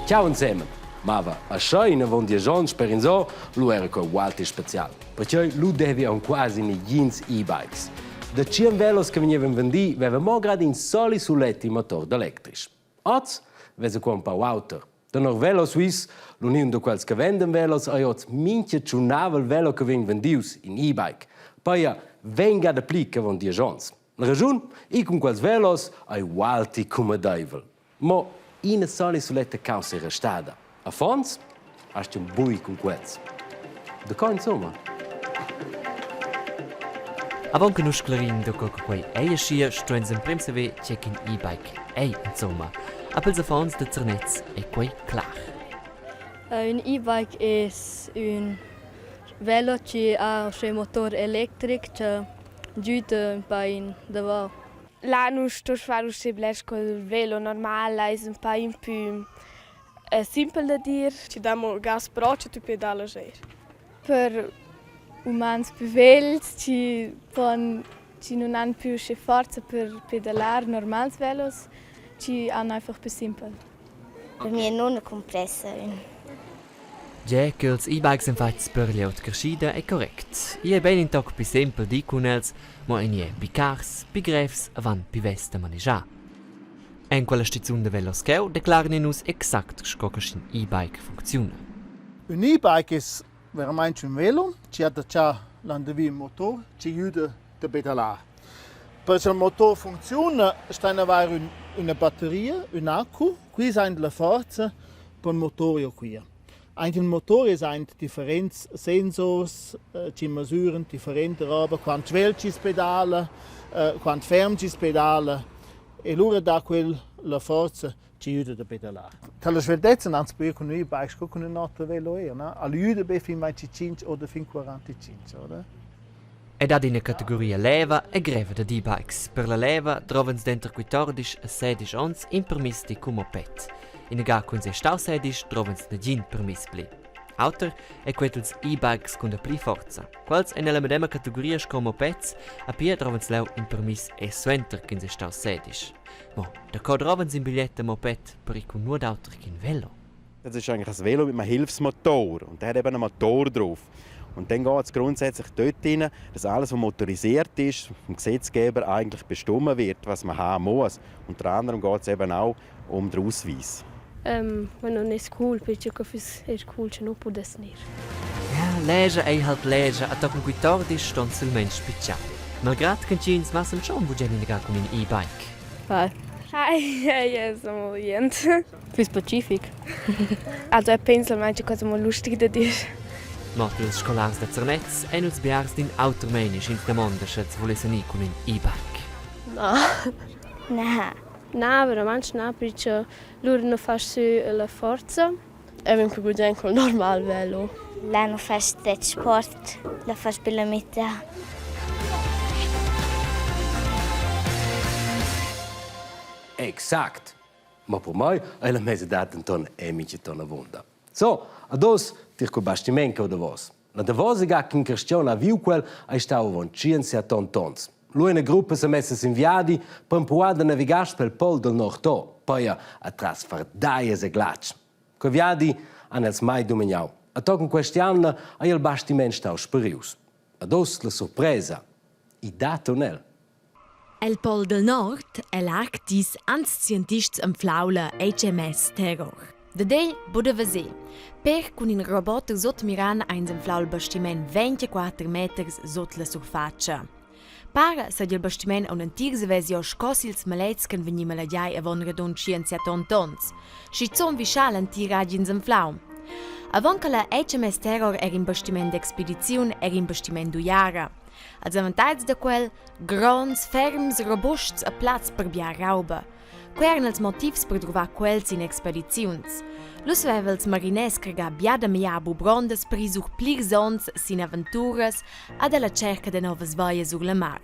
Ciao ensemen. Mava aschia inavon diesch onns per inso, lu era quei ualti special. Perquei lu devi aunc quasi negins e-bikes. Da tschien velos che vegnevan vendi veva mo grad in soli sulet in motor d'electrisch. Oz vesa qua un pau auter. Tenor Velo Suisse, l'uniun da quels che vendan velos, ei oz mintga tschunavel velo che vegn vendius in e-bike. Peia venga dapli che avon diesch onns. La raschun? Ir cun quels velos ei ualti cumadeivel. Mo ina sola suletta caussa ei restada. Affons astgan buc cun quels. Daco insumma? Avon che nus sclarin daco che quei ei aschia, stuein emprem saver tgei ch'in e-bike ei insumma. A pels affons da Zernez ei quei clar. Ün e-bike es ün velo chi ha uschè motor electric cha giüda ün pa in davo. Là nu stosch far uschè bler sco il velo normal, ais ün pa impü simpel da dir. Chi dà amo gas pro cha tü pedalas eir. Per umans pü vegls chi pon chi nun han pü uschè forza per pedalar normals velos, chi han einfach pü simpel. Per mia nonna cumpressa ün. Gie ch'ils e-bikes ein fatgs per glieud creschida ei correct. Igl ei bein in toc pli sempel dir cun els, mo ein è pli cars, pli grevs e van pli vess da manegiar. En quella stizun da velos cheu declaran nus exact sco che sch'in e-bike funcziuna. Ün e-bike es veramaing ün velo chi ha attachà landervi ün motor chi güda da pedalar. Per cha'l motor funcziuna stain avair ün üna batteria, ün accu. Qui es aint la forza pel motor jo quia. Aint il motor es aint differents sensors chi masüran differenta roba, quant svelt chi's pedala, quant ferm chi's pedala e lura dà quel la forza chi güda da pedalar. Tar la sveltezza ans po ir cun ün e-bike sco cun ün oter velo eir, na? Al güda be fin 25 oder fin 45, oder? Ei dat ina categoria leva e greva dad e-bikes. Per la leva drov'ins denter quittordisch e sedisch onns in permiss da cumoped. Ina ga cun ei stau sedisch drov'ins negin permiss pli. Auter ei quei dils e-bikes cun dapli forza. Quels ein ella medema categoria sco mopeds, a pia drov'ins leu in permiss e suenter ch'ins ei staus sedisch. Mo daco drov'ins in bigliet da moped per ir cun nuot auter ch'in velo? Das ist eigentlich ein Velo mit einem Hilfsmotor und der hat eben einen Motor drauf. Und dann geht es grundsätzlich dort rein, dass alles, was motorisiert ist, vom Gesetzgeber eigentlich bestimmt wird, was man haben muss. Unter anderem geht es eben auch um den Ausweis. Ähm, ma non es cool, perché che füss eir cool sche nu pudess gnir. Ja, leger ei halt leger, a tochen quittordisch ston silmeins spitgar. Malgrad ch'entgins massen schon bugen inaga cun in e-bike. Hi. Hi, yes, amo jent. Füss pacific. Also eu pens almain che cosa mo lustig da dir. Mo ils scolars da Zernez ein ils biars d'in auter meini sch'ins damonda sch'els vulessen ir cun in e-bike. Na. Na. Na, veramente na, perché lur nu fa sü la forza. Eu vegn pü gugent cul normal velo. La nu fas det sport, la fas be la mità. Exact. Ma per mai ei la mesadad denton è mintgaton avunda. So, ad oz tier quei bastiment cheu davos. La davosa ga ch'in cristian ha viu quel ei stau avon tschient tons. Lu ina gruppa sa messa sin viadi per empruar da navigar spel pol del nord pia atras fardaias e glatsch. Quei viadi han els mai dumignau. A tochen quest'jamna ei il bastiment stau sparius. Ad oz la surpresa. I dat tunnel. El Pol del Nord ell'Arctis han scientists anflau la HMS Terror. Dad el buca veser. Per cun in roboter sut miran ein anflau il bastiment 24 meters sut la surfatscha. Para seigi il bastiment aunc entir savess sco sils maletgs ch'ein vegni malegiai avon radund tschient onns. Schizun vischà l'entir hagi ins anflau. Avon che la HMS Terror era in bastiment d'expediziun, era in bastiment d'uiara. Els avantatgs da quel, gronds, ferms, robusts e plaz per bia rauba. Quei eran ils motivs per druvar quels in expediziuns. Lu saveva ils mariners cargar bia da megliar bubrondas per ir sur plirs onns sin aventuras ad alla tscherca da novas veias sur la mar.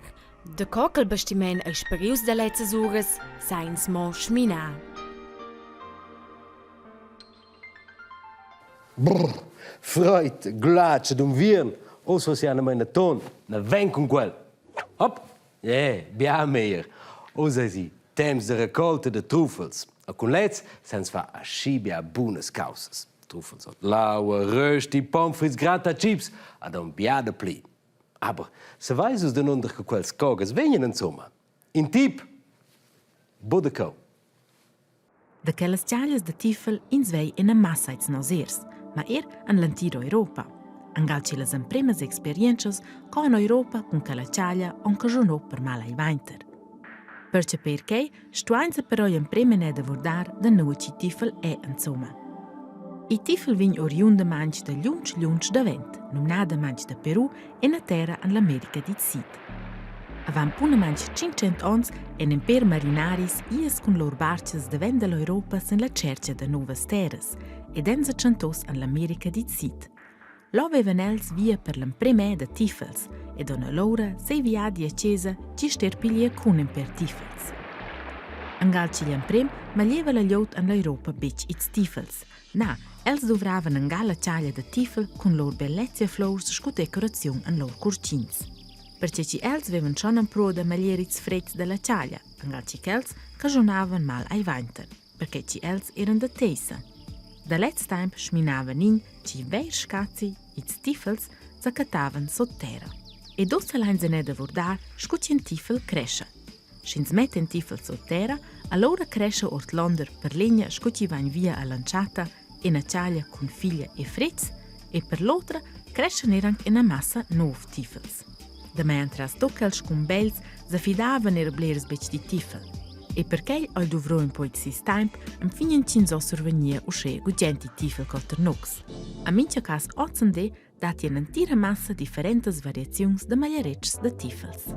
Daco ch'il bastiment ei sparius da lezzas uras, sa ins mo sminar. Brr, freid, glatsch ed unviern, uss va sia maina ton, na vegn cun quel. Hop, yeah, bia meglier. Uss eisi temps de raccolta de truffels. A cun lez sens fa aschi bia bunas caussas. Truffels ord l'aua, rösti, pommes frites, gratta chips ad un bia de pli. Aber se veis us danunder che quels cogas vegnan insomma? In tip bu de cau. Da quellas chaglias da tiffel ins vei ina massa ils nos ers, ma er en l'entira Europa. Angal che las empremas experientschas co en Europa cun quella chaglia on caschunò per mal ai vainter. Perche perquei stuainsa però emprema da vurdar da nua chi tiffel è insomma. Il tiffel vegn oriundamaing da lunsch lunsch davent, numnadamaing da Peru e na terra en l'America dil Sid. Avant bunamain 500 onns èn in pèr marinaris ias cun lur bartgas davent da l'Europa sin la tschertga da novas terras ed èn sa tschentos en l'America dil Sid. Là vevan els via per l'emprema da tiffels ed han alura ses viadi a chesa gist er piglià cun in pèr tiffels. Angal ch'igl emprem maglieva la glieud en l'Europa betg ils tiffels, Na, els duvravan angal la chaglia da tifel cun lur bellezia flurs sco decoraziun en lur curtgins. Perche chi els vevan schon empruo da maglier ils frets dalla chaglia, angal chi ch'els caschunavan mal ai vainter, perche chi els eran da teissa. Da lez temp schminavan in chi vair scazi, ils tifels, s'accattavan sot terra. Ed ussa lain se da vurdar scu chi tifel crescha. Sch'ins metta in tifel sut terra, alura crescha ordlonder per l'egna sco chi vain via a l'antschatta ina chaglia cun figlia e frets e per l'otra creschan eir anc ina massa nouv tifels. Damain tras tut quels scumbegls sa fidavan er blers betg di tifel. E perquai ha'l duvrò ün po sis temp enfin ch'ins ho survegnir uschè gugent il tifel cò tar nus. A mincha cas ozandé datti in'entira massa differentas variaziuns da magliaretschs da tifels.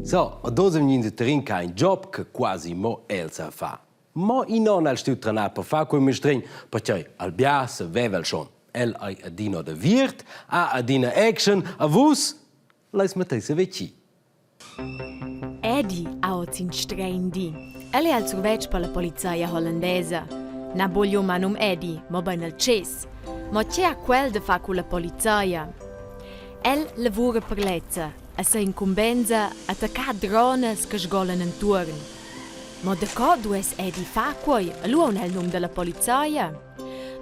So, ad oz vegnin de Trin che ha in job che quasi mo el sa fa. Mo in non al stiu trenar per far quei mistregn, perché al bia saveva el schon. El ei adina da viert, ha adina action, a vus leis matei saver chi. Edi ha oz in stregn di. El è al survetsch per la polizia hollandesa. Na boglio ma num Edi, mobein el tschess. Mo tge ha quel da far culla polizia? El lavura per lezza e sa incumbensa attaccar dronas che sgolan entuorn. Mo daco duess Edi far quei, lu aunc el num dalla polizia?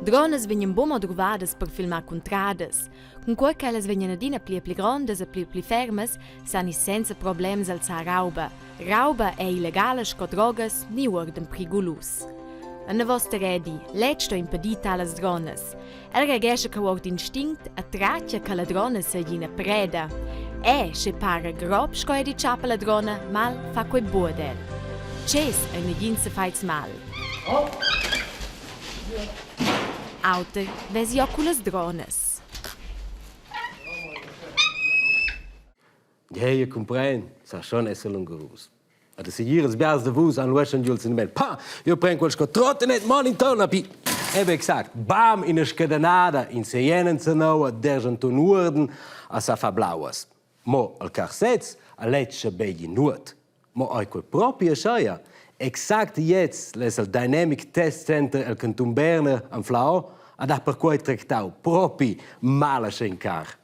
Dronas vegnan buca mo druvadas per filmar cuntradas. Cunquei ch'ellas vegnan adina pli e pli grondas e pli e pli fermas, san ins senza problems alzar rauba. Rauba è illegala sco drogas ni uorden prigulus. Anavos tar Edi, lez sto impedir talas dronas. El reagescha cheu ord instinct e tratga che la drona seigi ina preda. E, sche para grob sco Edi tschappa la drona, mal fa quei buc ad el. Tschess ein negins sefaits mal. Auter vesi jeu cullas dronas. Jeu cumpren, sa schon esser lungurus. A da segir ils biars da vus han ueschan giu il sentiment. Pa, jeu pren quel sco trottinet monitor na pi. Eben exakt, bam, ina scadenada, in seien enzanua, derschan ton uorden, a sa fa blauas. Mo al car sez, a letscha beigi nuot. Mo ei quei propi ascheia? Exact gliez less il Dynamic Test Center el cantun Berna anflau ed ha perquei tractau propi mal aschia in car.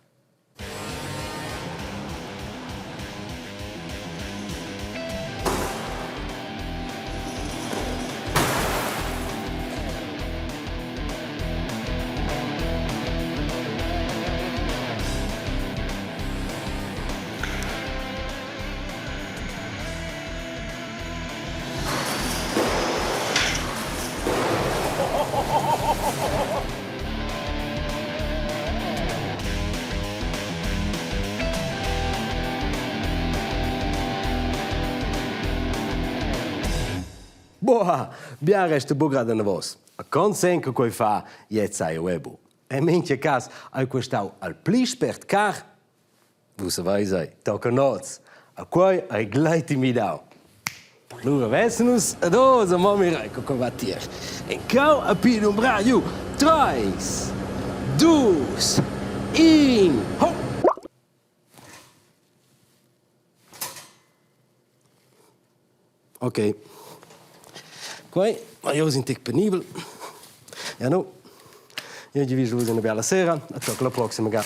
Boah, bia resta buc grad anavos. A con sen che quei fa, gliez sai jeu buc. En mintga cas ei quei stau al pli spert car Vus saveis ei, tocca noz. A quei ei gleiti midau. Lura vessen nus ad oz a mo mirai co co va tier. En cau a pi dumbrar giu. Treis, dus, in, ho! Ok. Quei ma jeu sin tic penibel. Ja nu. Io giavisch vus una bella sera e tocca la proxima ga.